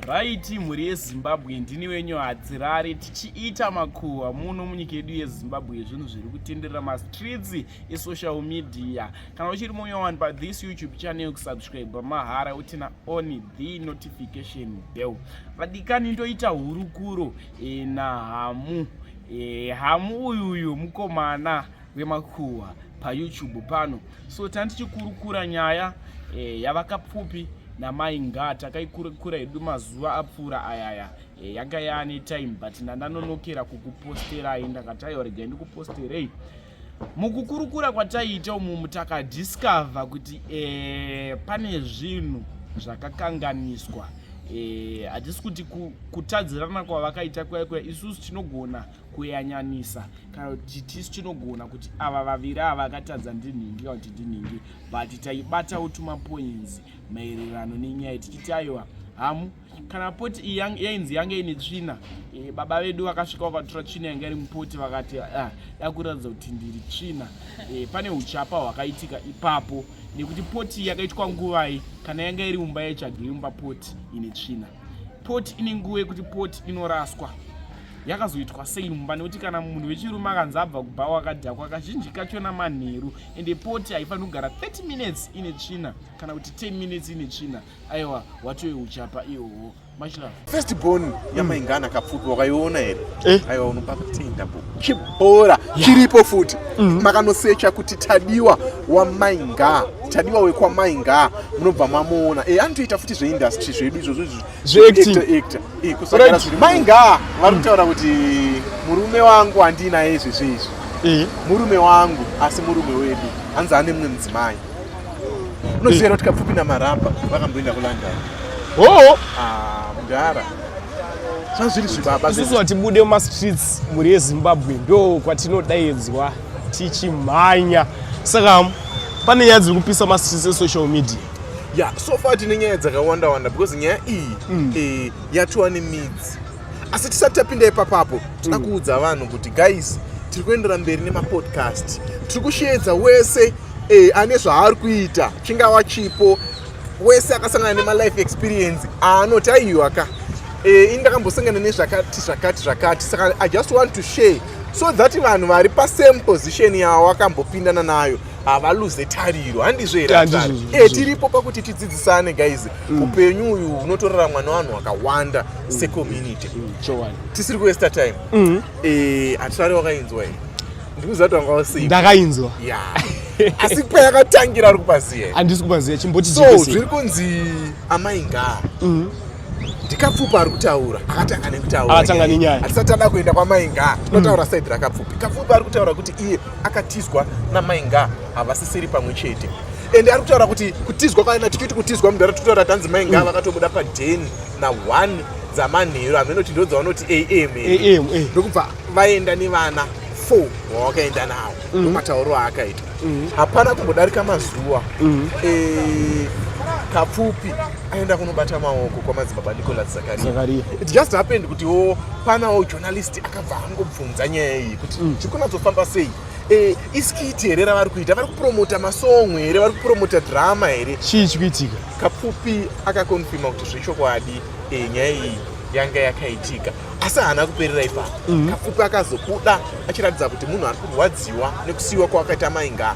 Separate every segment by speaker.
Speaker 1: Right, mhuri yeZimbabwe, ndini wenyu Hadzirari, tichiita makuhwa muno munyika yedu yeZimbabwe yezvinhu zviri kutenderera mastreets esocial media. Kana uchiri munyowani pa this YouTube channel, kusubscribe mahara utina on the notification bell. Vadikani, ndoita hurukuro naHamu. Hamu uyuyu mukomana wemakuhwa paYouTube pano. So tani tichikurukura nyaya yavaKapfupi namai Nga. Takaikurukura hedu mazuva apfuura ayaya, yanga yaane time, but ndandanonokera kukuposterai. Ndakati aiwa, regai ndikuposterei. Mukukurukura kwataiita umumu takadiscover kuti pane zvinhu zvakakanganiswa. Hatisi kuti kutadzirana kwavakaita kuya kuya, isusu tinogona kuyanyanisa kana kuti tisu tinogona kuti ava vaviri ava vakatadza ndinhingi kana kuti ndinhingi, but taibatawo tumapoints maererano nenyaya, tichiti aiwa hamu, kana poti iyi yainzi yange ine tsvina, baba vedu vakasvika vakatora tsvina yanga iri mupoti, vakati ah, dakuratidza kuti ndiri tsvina. Pane uchapa hwakaitika ipapo, nekuti poti yakaitwa nguvai? Kana yanga iri mumba, yaitsvagei mumba poti ine tsvina? Poti ine nguva yekuti poti inoraswa, yakazoitwa sei mumba? Nekuti kana munhu wechirume akanzi abva kubva wakadhakwa, kazhinji kachona manheru, ende poti haifaniri kugara 30 minutes ine tsvina kana kuti 10 minutes ine tsvina. Aiwa, watove uchapa ihoho. Much love.
Speaker 2: First born yaMaingana Kapfupi wakaiona here?
Speaker 3: Eh.
Speaker 2: Aiwa, unopa kutenda bo. Chibhora chiripo futi. Makanosecha kuti Tadiwa waMainga, Tadiwa wekwaMainga, munobva mamuona. Anotoita futi zveindustry zvedu izvozvo izvi.
Speaker 3: Zveacting.
Speaker 2: Actor, actor. Kusagara zviri. Mainga vari kutaura kuti murume wangu handinaye izvezvi izvi. Murume wangu, asi murume wedu hanzi ane mumwe mudzimai. Unoziva kuti Kapfupi naMarabha vakamboenda kuLondon?
Speaker 3: Oh.
Speaker 2: Ah, mudhara, zvazviri zvibaba.
Speaker 3: Isusu hatibude mumastreets, mhuri yeZimbabwe, ndo kwatinodaidzwa tichimhanya. Saka pane nyaya dziri kupisa mastreets esocial media.
Speaker 2: Ya, so far tine nyaya dzakawanda wanda, because nyaya iyi yatova nemidzi. Asi tisati tapinda ipapapo, toda kuudza vanhu kuti guys, tiri kuendera mberi nemapodcast. Tiri kusheedza wese ane zvaari kuita, chingava chipo, wese akasangana nemalife experience aanoti aiwa ka, ini ndakambosangana nezvakati zvakati zvakati, saka I just want to share so that vanhu vari pasame position yavo wakambopindana nayo havaluze tariro. Handizvo here?
Speaker 3: Yeah, ndizvo, ndizvo.
Speaker 2: Tiripo pakuti tidzidzisane, guys. Upenyu uyu unotoraramwa nevanhu vakawanda secommunity.
Speaker 3: Chokwadi.
Speaker 2: Tisiri kuwaster time. Hatirari wakainzwa here? Ndikuziva kuti wanga usei.
Speaker 3: Ndakainzwa.
Speaker 2: Ya, asi payakatangira ari kupaziya?
Speaker 3: Handisi kupaziya, chimboti.
Speaker 2: So zviri kunzi Amainga, ndiKapfupi ari kutaura, akatanga nekutaura.
Speaker 3: Akatanga nenyaya.
Speaker 2: Hatisati tada kuenda kwaMainga, tinotaura side raKapfupi. Kapfupi ari kutaura kuti iye akatizwa naMainga, havasisiri pamwe chete. Ende ari kutaura kuti kutizwa kwaina, tichiti kutizwa mudhara, tikutaura tanzi Mainga vakatobuda padheni na1 dzamanheru, haminoti ndo dzavanoti am here.
Speaker 3: am, eh.
Speaker 2: Ndokubva vaenda nevana 4 wavakaenda navo. Ndomatauro aakaita. Hapana kumbodarika mazuva, Kapfupi aenda kunobata maoko kwamadzibaba Nicholas Zakaria.
Speaker 3: Zakaria.
Speaker 2: It just happened kuti wo panawo journalist akabva angobvunza nyaya iyi kuti zviri kunatsofamba sei, iskit here ravari kuita, vari kupromota masong here, vari kupromota drama here?
Speaker 3: Chii chikuitika?
Speaker 2: Kapfupi akakonfirma kuti zvechokwadi, nyaya iyi yanga yakaitika, asi haana kuperera ipapo. Kapfupi akazobuda achiratidza kuti munhu ari kurwadziwa nekusiyiwa kwakaita Mainga,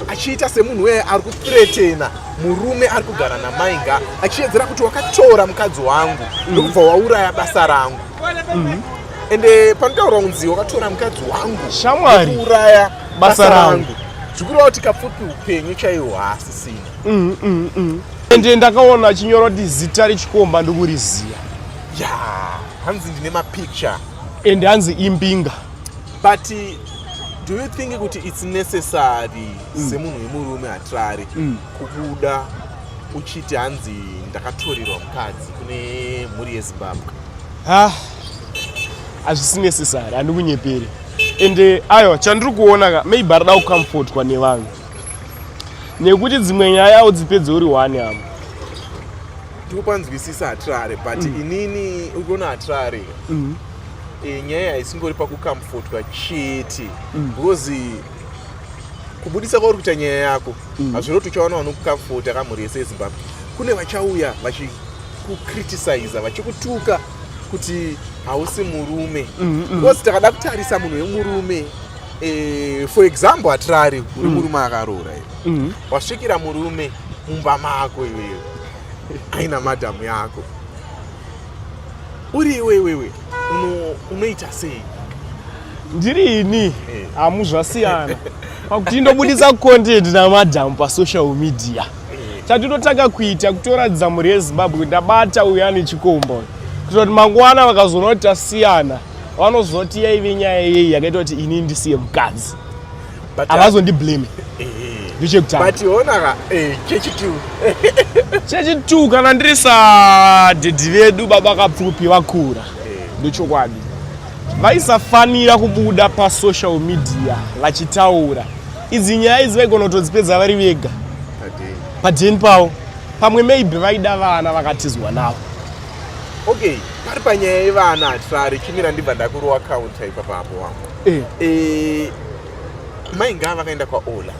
Speaker 2: achiita semunhu weye ari kuthreatena murume ari kugara naMainga, achiedzera kuti wakatora mukadzi wangu ndokubva wauraya basa rangu. Ende panotaurwa kunzi wakatora mukadzi wangu
Speaker 3: Shamwari.
Speaker 2: nekuuraya
Speaker 3: Basa
Speaker 2: basa
Speaker 3: rangu.
Speaker 2: rangu, zvikureva kuti Kapfupi upenyu chaihwo haasisina.
Speaker 3: Ende ndakaona achinyora kuti zita rechikomba ndokuriziya.
Speaker 2: Ya, hanzi ndine mapicture.
Speaker 3: Ende hanzi imbinga.
Speaker 2: But do you think kuti it's necessary semunhu wemurume, Hatirari, kubuda uchiti hanzi ndakatorerwa mukadzi kune mhuri yeZimbabwe?
Speaker 3: Ha, hazvisi necessary, handikunyeperi. Ende aiwa, chandiri kuona ka, maybe arida kucomfortwa nevanhu, nekuti dzimwe nyaya audzipedze uri one amo.
Speaker 2: Tikupanzwisisa, Hatirare, but inini uri kuona, Hatirare, nyaya haisingori pakucomfortwa chete, because kubudisa kwauri kuita nyaya yako hazvinoti uchawana vanokucomforta kamhuri yese yeZimbabwe. Kune vachauya. vachikucriticiza, vachikutuka kuti hausi murume, because takada kutarisa munhu wemurume, for example, Hatirari, uri murume akaroora iwe, wasvikira murume mumba mako iwewe aina madhamu yako, uri iwe iwewe unoita sei?
Speaker 3: Ndiri ini, hamu zvasiyana pakuti indobudisa content namadhamu pasocial media. Chandinotanga kuita kutoratidza mhuri yeZimbabwe kuti ndabata uyu ane chikomba uyu, kuitira kuti mangwana vakazoona kuti tasiyana, vanozoti yaive nyaya yei yakaita kuti ini ndisiye mukadzi.
Speaker 2: But
Speaker 3: Havazondiblame. Ndechekutanga.
Speaker 2: But onaka, chechitu.
Speaker 3: Chechitu, kana ndiri sadhedhi vedu baba Kapfupi vakura, ndechokwadi vaisafanira kubuda pasocial media vachitaura idzi nyaya idzi. Vaigona kutodzipedza vari vega padheni pavo. Pamwe maybe vaida vana vakatizwa navo.
Speaker 2: Okay, pari panyaya yevana, Hatirari, chimira ndibva ndakurowa counter ipapapo wangu. Mai Ngaa vakaenda kwaOla,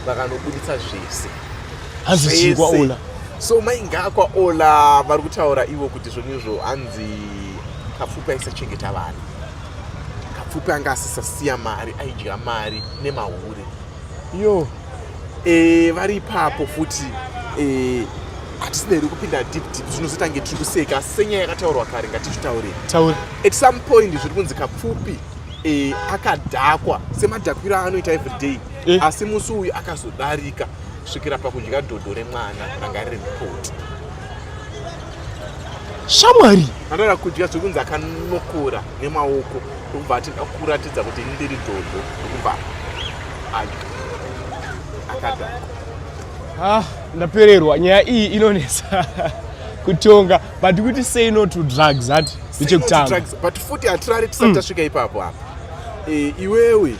Speaker 2: vakanobuditsa zvese.
Speaker 3: Hanzi chii kwaOla?
Speaker 2: So Mai Ngaa kwaOla vari kutaura ivo kuti zvonizvo hanzi Kapfupi aisachengeta vana, Kapfupi anga asisasiya mari, aidya mari nemahure.
Speaker 3: Yo.
Speaker 2: Vari ipapo futi, hatisina here kupinda deep deep, zvinozotange tiri kuseka, asi senyaya yakataurwa kare ngatichitaurei.
Speaker 3: Taura.
Speaker 2: At some point zviri kunzi Kapfupi akadhakwa semadhakwiro aanoita everyday, asi musi uyu akazodarika kusvikira pakudya dhodho remwana ranga riri mupoti.
Speaker 3: Shamwari.
Speaker 2: Anoda kudya, zvekunzi akanokora nemaoko ndokubva ati kuratidza kuti ini ndiri dhodho, ndokubva adya akadhakwa.
Speaker 3: Ah, ndapererwa. Nyaya iyi inonetsa kutonga, but kuti say no to drugs hati ndechekutanga.
Speaker 2: Drugs, but futi Hatirari, tisati tasvika ipapo apa, iwewe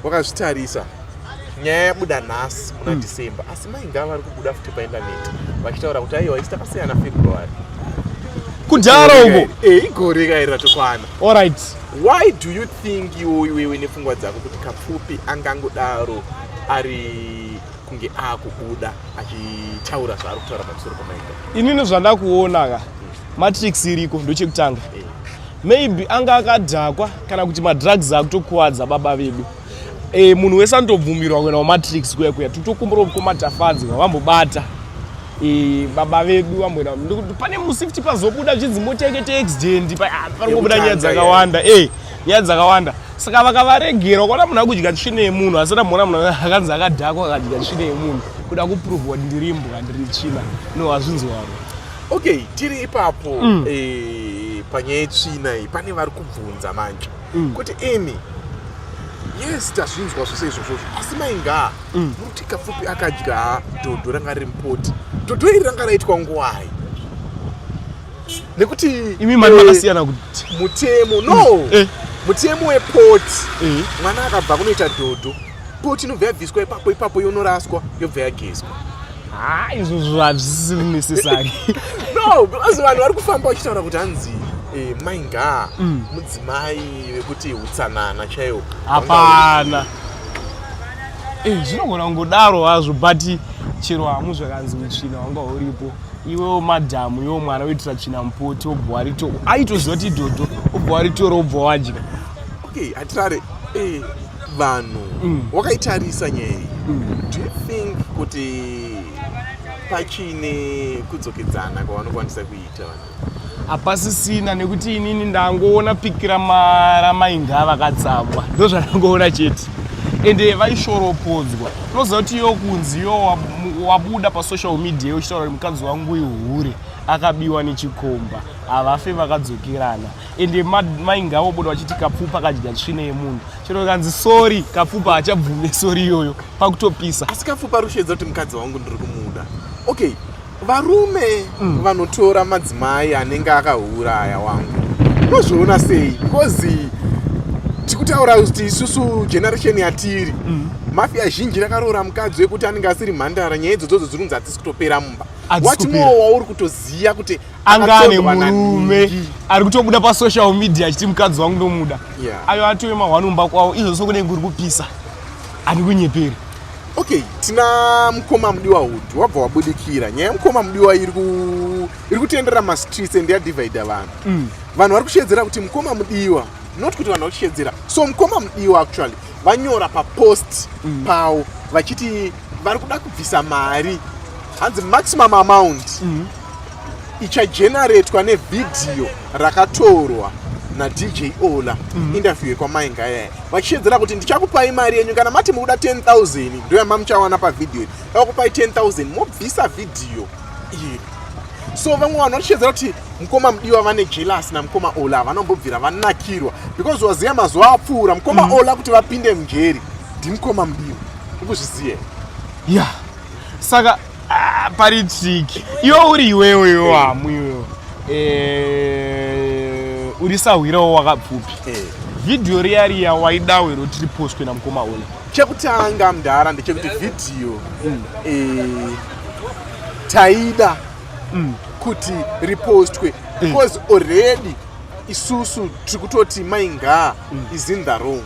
Speaker 2: wakazvitarisa, nyaya yabuda nhasi muna December, asi Mai Ngaa vari kubuda futi paindaneti vachitaura kuti aiwa, isi takasiyana February.
Speaker 3: Kudhara uko.
Speaker 2: Igore kairi ratokwana.
Speaker 3: Alright.
Speaker 2: Why do you think iwo iwewe nepfungwa dzako kuti Kapfupi angangodaro ari kunge akubuda achitaura zvaari kutaura pamusoro paMai Ngaa?
Speaker 3: Inini zvandakuona ka, matrix iriko, ndochekutanga. Maybe anga akadhakwa kana kuti madrugs akutokuvadza baba vedu. Munhu wese anotobvumirwa kuenda kumatrix kuya kuya. Totokumbira kumatafadzwa vambobata baba vedu vamboenda. Ndikuti pane musi futi pazobuda zvichinzi mota yakaita accident, paringobuda nyaya
Speaker 2: Yekutanga,
Speaker 3: dzakawanda, nyaya dzakawanda. Saka vakavaregera, ukaona munhu akudya tsvina yemunhu, asati amboona munhu akanzi akadhakwa akadya tsvina yemunhu kuda kupruvha kuti ndiri imbwa, ndiri tsvina, no, hazvinzwaro.
Speaker 2: Okay, tiri ipapo, panyaya yetsvina iyi, pane vari kubvunza manje kuti imi, yes, tazvinzwa zvose izvozvozvo, asi Mai Ngaa, muri kuti Kapfupi akadya dhodho ranga riri mupoti. Dhodho iri ranga raitwa nguwai? Nekuti
Speaker 3: Imi mani makasiyana kuti
Speaker 2: mutemo, no, mutemo wepoti, mwana akabva kunoita dhodho, poti inobva yabviswa ipapo ipapo, yonoraswa, yobva yagezwa.
Speaker 3: Ha, izvozvo hazvisisiri necessary.
Speaker 2: No, because vanhu vari kufamba vachitaura kuti hanzi Mai Ngaa mudzimai vekuti utsanana chaiwo.
Speaker 3: Hapana. Zvinogona kungodaro hazvo, but chero hamu zvakanzi utsvina wanga uripo, iwewo madhamu, iwewo mwana woitira tsvina mupoti, wobva warito, aitoziva kuti idhodho, wobva waritora, wobva wadya.
Speaker 2: Okay, Hatirare, vanhu wakaitarisa nyaya iyi, do you think kuti pachine kudzokedzana kwavanokwanisa kuita vanhu?
Speaker 3: Hapasisina, nekuti inini ndangoona pikira raMai Ngaa vakatsamwa, ndo zvandangoona chete. Ende vaishoropodzwa, unoziva kuti iyo kunzi yo wabuda pasocial media uchitaura kuti mukadzi wangu ihure, akabiwa nechikomba, havafe vakadzokerana. Ende Mai Ngaa vobuda vachiti Kapfupi akadya tsvina yemunhu. Chero kanzi sorry, Kapfupi haachabvume sorry iyoyo, pakutopisa.
Speaker 2: Asi Kapfupi ari kushevedza kuti mukadzi wangu ndiri kumuda. Okay, varume vanotora madzimai anenge akahura aya, wangu, unozviona sei? Because tikutaura kuti isusu generation yatiri, mafia zhinji rakaroora mukadzi wekuti anenge asiri mhandara, nyaya idzodzodzo dziri kunzi hadzisi kutopera mumba.
Speaker 3: Hadzisi
Speaker 2: Wati
Speaker 3: kupera.
Speaker 2: mowo wauri kutoziva kuti
Speaker 3: Anga ane
Speaker 2: akatsondwa
Speaker 3: murume
Speaker 2: nanhingi.
Speaker 3: ari kutobuda pasocial media achiti mukadzi wangu ndomuda, ayo atove mahwani mumba kwavo. Izvozvo kunenge kuri kupisa, handi kunyeperi.
Speaker 2: Okay, tina Mukoma Mudiwa Hood wabva wabudikira nyaya yeMukoma Mudiwa iri kutenderera mastreets and yadivhaidha vanhu. Vanhu vari kushedzera kuti Mukoma Mudiwa, not kuti vanhu vari kushedzera, so Mukoma Mudiwa actually vanyora papost pavo vachiti vari kuda kubvisa mari, hanzi maximum amount ichageneratwa nevhidhiyo rakatorwa naDJ Ola, interview yekwaMai Ngayaya, vachishedzera kuti ndichakupai mari yenyu kana mati mukuda 10,000, ndoyamamuchawana pavhidhiyo iri, ndakupai 10,000 mobvisa vhidhiyo iri. So vamwe vanhu vachishedzera kuti Mukoma Mudiwa vane jealous naMukoma Ola, vanombobvira vanakirwa because waziya mazuva apfuura Mukoma Ola kuti vapinde mujeri ndiMukoma Mudiwa, ukuzviziva?
Speaker 3: Ya, saka pari trick. Iwe uri iwewe, iwe wamu iwewe, uri sahwirawo waKapfupi, vhidhiyo riya riya waidawo here kuti ripostwe naMukoma Ola?
Speaker 2: Chekutanga mudhara ndechekuti vhidhiyo taida kuti ripostwe because already isusu tiri kutoti Mainga is in the wrong,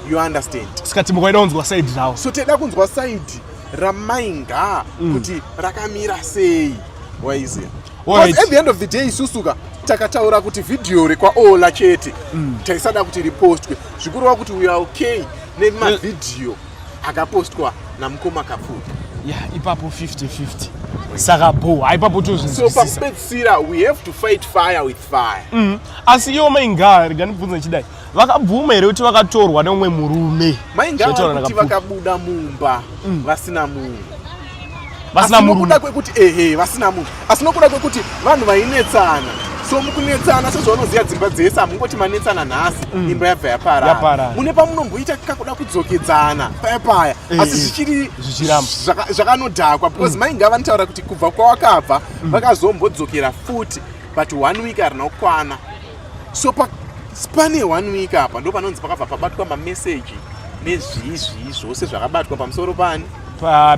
Speaker 2: you understand?
Speaker 3: Saka timukwaida kunzwa side ravo.
Speaker 2: So taida kunzwa side raMainga kuti rakamira sei, waiziya? Because at the end of the day isusuka takataura kuti vhidhiyo rekwaOla chete taisada kuti ripostwe, zvikureva kuti we are okay nemavhidhiyo akapostwa naMukoma Kapfupi.
Speaker 3: Ya, ipapo 50-50, saka bo haipapo.
Speaker 2: So
Speaker 3: tozvinzwisisa.
Speaker 2: Pakupedzisira we have to fight fire with fire.
Speaker 3: Asi iwo Mainga, rega ndibvunze chidai, vakabvuma here kuti vakatorwa neumwe murume?
Speaker 2: Mainga
Speaker 3: Zvataura
Speaker 2: vari kuti
Speaker 3: naKapfupi.
Speaker 2: Vakabuda mumba vasina munhu.
Speaker 3: Vasina
Speaker 2: Asi
Speaker 3: murume.
Speaker 2: Nokuda kwekuti, ehe, vasina munhu, asi nokuda kwekuti vanhu vainetsana, so mukunetsana, sezvaunoziva dzimba dzese hamungoti manetsana nhasi imba yabva yaparara.
Speaker 3: Yaparara.
Speaker 2: Mune pamunomboita kakuda kudzokedzana paya paya, asi zvichiri
Speaker 3: Zvichiramba.
Speaker 2: Zvakanodhakwa because Mainga vanotaura kuti kubva kwawakabva vakazombodzokera futi, but one week harina kukwana. So pane one week apa ndo panonzi pakabva pabatwa mameseji nezvii zvii zvose zvakabatwa pamusoro pani.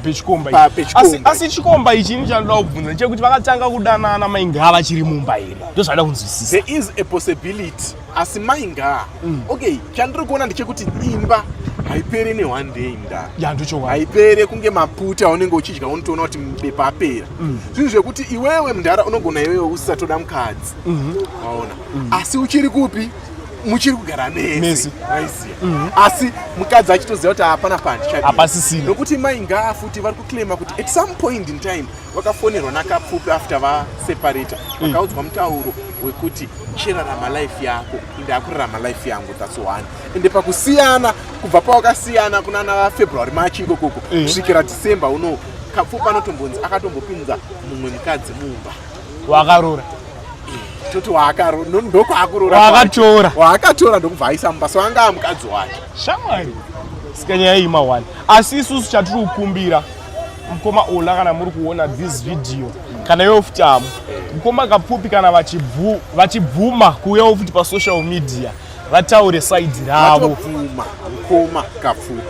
Speaker 3: Pechikomba ichi.
Speaker 2: Pechikomba.
Speaker 3: Asi chikomba ichi, ini chandoda kubvunza ndechekuti vakatanga kudanana Mainga vachiri mumba here? Ndozvada kunzwisisa.
Speaker 2: There is a possibility, asi Mainga, okay, chandiri kuona ndechekuti imba haiperi neone day, mudara.
Speaker 3: Ya, ndochokwadi.
Speaker 2: Haipere kunge maputi aunenge uchidya, unotoona kuti bepa apera. Zvinhu zvekuti iwewe mudhara unogona iwewe usisatoda mukadzi, waona, asi uchiri kupi, muchiri kugara mese.
Speaker 3: Mese.
Speaker 2: Waiziya, asi mukadzi achitoziva kuti hapana pandichadii.
Speaker 3: Hapasisina.
Speaker 2: Nokuti Mainga futi vari kuclaima kuti at some point in time vakafonerwa naKapfupi after vaseparata, vakaudzwa mutauro wekuti chirarama life yako, ndakurarama life yangu, that's one. Ende pakusiyana, kubva pawakasiyana kunana February, March ikokoko kusvikira December uno, Kapfupi anotombonzi akatombopinza mumwe mukadzi mumba.
Speaker 3: Wakarora.
Speaker 2: Toti ndokwakurora.
Speaker 3: Waakatora.
Speaker 2: Waakatora, ndokubva aisa mumba, so anga mukadzi wake.
Speaker 3: Shamwari, sika nyaya iyi mawani. Asi isusu chatiri kukumbira Mukoma Ola, kana muri kuona this video, kana iwe futi amu Mukoma Kapfupi, kana vachibvuma kuuyawo futi pasocial media vataure side ravo.
Speaker 2: Vatobvuma, Mukoma Kapfupi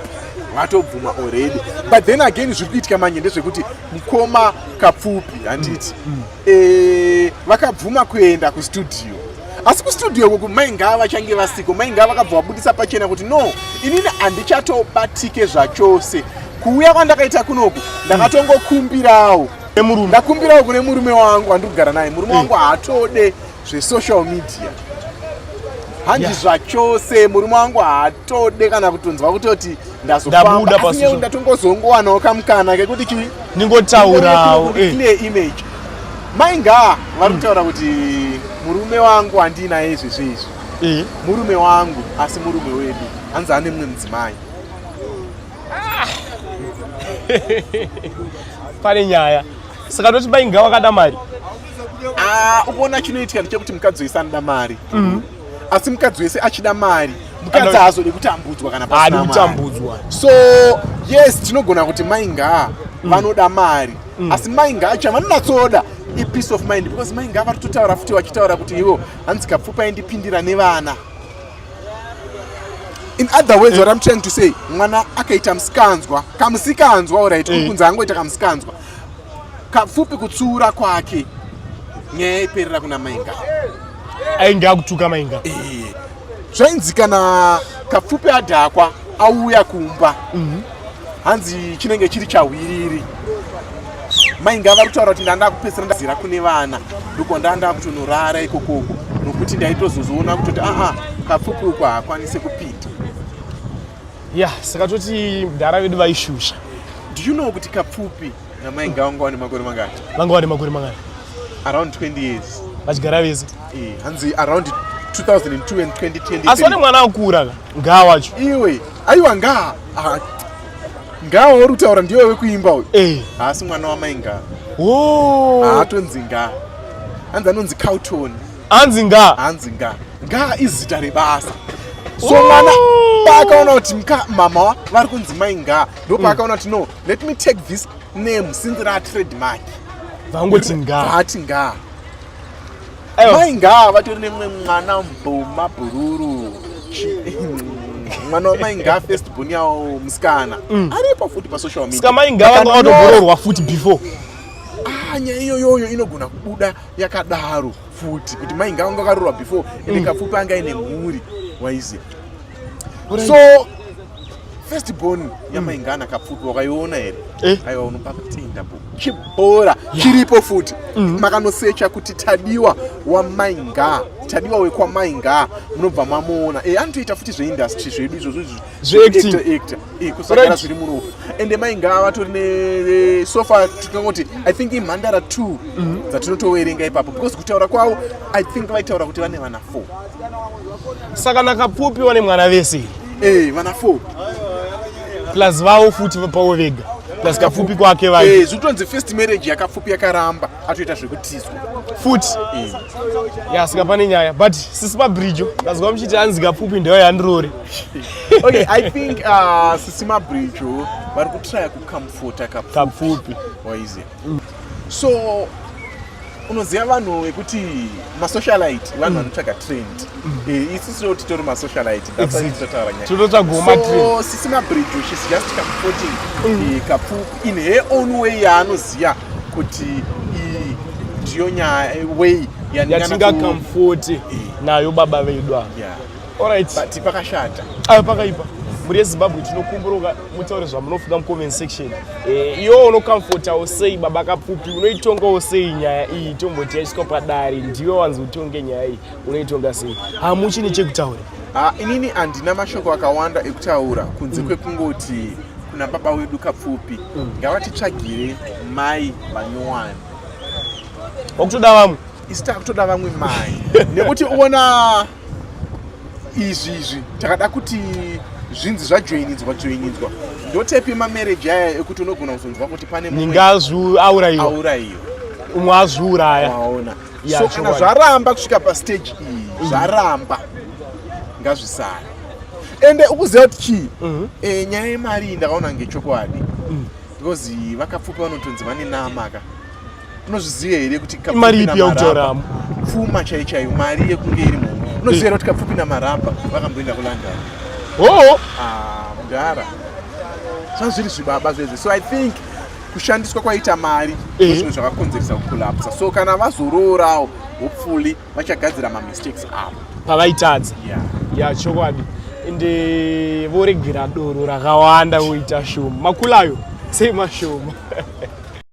Speaker 2: vatobvuma already, but then again zviri kuitika manje ndezvekuti Mukoma Kapfupi, handiti, vakabvuma kuenda kustudio, asi kustudio uku Mainga vachange vasiko. Mainga vakabva vabudisa pachena kuti no, inini handichatobatike zvachose. Kuuya kwandakaita kunoku ndakatongokumbirawo
Speaker 3: nemurume.
Speaker 2: Ndakumbirawo kune murume wangu wandiri kugara naye. Murume wangu haatode zvesocial media, handi zvachose. Murume wangu haatode kana kutonzwa kutoti
Speaker 3: ndabuda
Speaker 2: ndazofamba,
Speaker 3: pa
Speaker 2: asi nyewe ndatongozongowanawo kamukana kekuti chi
Speaker 3: ningotaurawo
Speaker 2: kuti clear image. Mainga vari kutaura kuti murume wangu handinaye izvezvi izvi, murume wangu, asi murume wedu hanzi ane mumwe mudzimai.
Speaker 3: Pane nyaya. Saka toti Mainga wakada mari.
Speaker 2: Ah, ukuona chinoitika ndechekuti mukadzi wese anoda mari, asi mukadzi wese achida mari, mukadzi haazodi kutambudzwa kana
Speaker 3: haadi
Speaker 2: pasina mari.
Speaker 3: Kutambudzwa.
Speaker 2: So yes, tinogona kuti Mainga vanoda mari, asi Mainga chavanonatsoda ipeace of mind, because Mainga vari kutotaura futi, vachitaura kuti ivo hanzi Kapfupi aindipindira nevana. In other words, what I'm trying to say, mwana akaita musikanzwa, kamusikanzwa, alright, kunzi angoita kamusikanzwa, Kapfupi kutsiura kwake, nyaya iperera kuna Mainga.
Speaker 3: Ainge akutuka Mainga.
Speaker 2: Zvainzi kana Kapfupi adhakwa auya kumba. Hanzi chinenge chiri chahwiriri. Mai Ngaa vari kutaura kuti ndanda kupedzisira ndazira kune vana, ndiko ndanda kutonorara ikokoko, nokuti ndaitozozoona kutoti aa, Kapfupi uko haakwanise kupinda.
Speaker 3: Ya, saka toti mudhara vedu vaishusha.
Speaker 2: Do you know kuti Kapfupi namai Ngaa vanga vane makore mangani?
Speaker 3: Vanga vane makore mangani?
Speaker 2: Around 20 years
Speaker 3: vachigara vese.
Speaker 2: Hanzi around 2002 and 2023.
Speaker 3: Asi vane mwana akura ka, Ngaa wacho.
Speaker 2: Iwe, aiwa, Ngaa, ah, Ngaa wauri kutaura ndiwe wekuimba uyu. Haasi mwana wamai Ngaa.
Speaker 3: Oh.
Speaker 2: Haatonzi Ngaa, hanzi anonzi Cauton.
Speaker 3: Hanzi Ngaa.
Speaker 2: Hanzi Ngaa. Ngaa izita rebasa. So mwana paakaona kuti mama vari kunzi mai Ngaa, ndo paakaona kuti no, let me take this name since ra trademark.
Speaker 3: Vangoti Ngaa.
Speaker 2: Vaati Ngaa.
Speaker 3: Aiwa.
Speaker 2: Mai Ngaa vatori nemumwe mwana, Mboma Bhururu. Mwana wamai Ngaa, first born yawo, musikana, aripo futi pasocial media.
Speaker 3: Saka mai Ngaa vanga vatobhororwa futi before?
Speaker 2: Ah, nyaya iyoyoyo inogona kubuda yakadaro futi, kuti mai Ngaa vanga vakarorwa before, ende Kapfupi anga aine mhuri, waiziya. So first born yamai Ngaa naKapfupi wakaiona here?
Speaker 3: Eh.
Speaker 2: Aiwa, unopa kutenda bo, chibhora chiripo futi. Makanosecha kuti Tadiwa wamai Ngaa, Tadiwa wekwamai Ngaa, munobva mamuona. Anotoita futi zveindustry zvedu izvozvo izvi.
Speaker 3: Zveacting.
Speaker 2: Actor, actor. Kusagara zviri muropa. Ende mai Ngaa vatori ne, so far tikangoti I think imhandara 2 dzatinotoverenga ipapo, because kutaura kwavo I think vaitaura kuti vane vana 4.
Speaker 3: Saka naKapfupi vane mwana vese?
Speaker 2: Vana 4.
Speaker 3: Plus vavo futi pavo vega, plus Kapfupi kwake vai.
Speaker 2: Zvikutonzi first marriage yaKapfupi yakaramba, atoita zvekutizwa.
Speaker 3: Futi. Ya, saka pane nyaya. But sisi Mabridjo, ndazwa muchiti hanzi Kapfupi ndeyo yandirore.
Speaker 2: Okay, I think sisi Mabridjo vari kutraya kucomforta Kapfupi.
Speaker 3: Kapfupi.
Speaker 2: Waiziya, so unoziva vanhu vekuti masocialite, vanhu vanotsvaga trend. Isusu titori masocialite, that's why tinotaura nyaya.
Speaker 3: Tinotsvagawo matrend.
Speaker 2: So sisi Mabridjo, she's just comforting Kapfupi in her own way yaanoziva kuti iyi ndiyo nyaya, way
Speaker 3: yatingacomforte nayo baba vedu ava. Alright.
Speaker 2: But pakashata.
Speaker 3: Ayo, pakaipa. Mhuri yeZimbabwe, tinokumburuka mutaure zvamunofunga mucomment section. Iwo unocomfortawo sei baba Kapfupi? Unoitongawo sei nyaya iyi? Tomboti yaiswa padare, ndiwe wanzi utonge nyaya iyi, unoitonga sei? Hamuchini chekutaura?
Speaker 2: Ah, inini handina mashoko akawanda ekutaura kunze kwekungoti kuna baba wedu Kapfupi, ngavatitsvagire mai vanyowani.
Speaker 3: Wakutoda vamwe?
Speaker 2: Isi takutoda vamwe mai, nekuti uona izvi izvi takada kuti zvinzi zvajoinidzwa joinidzwa, ndotepi mamarriage aya ekuti unogona kuzonzwa kuti pane mumwe
Speaker 3: Ninga aurayiwa.
Speaker 2: Aurayiwa.
Speaker 3: Umwe azviuraya.
Speaker 2: Waona?
Speaker 3: Ya,
Speaker 2: So kana
Speaker 3: chokwadi.
Speaker 2: zvaramba kusvika pastage iyi, zvaramba, ngazvisare. Ende ukuziva kuti chii? Nyaya yemari iyi ndakaona ngechokwadi, because vaKapfupi vanotonzi vane namaka. Unozviziva here kuti Kapfupi
Speaker 3: Imari ipi
Speaker 2: naMarabha-
Speaker 3: yautauramo?
Speaker 2: Pfuma chai chaiyo, mari yekunge iri muhomwe. Unoziva here kuti Kapfupi naMarabha vakamboenda kuLondon?
Speaker 3: Oo.
Speaker 2: Ah, mudhara, zvanga zviri zvibaba zvezve. So I think kushandiswa kwaita mari zvinhu zvakakonzeresa kucollapsa. So kana vazoroorawo, hopefully vachagadzira mamistakes avo
Speaker 3: pavaitadza.
Speaker 2: Yeah.
Speaker 3: Ya, chokwadi. Ende voregera doro rakawanda, voita shoma, makulayo sei mashoma.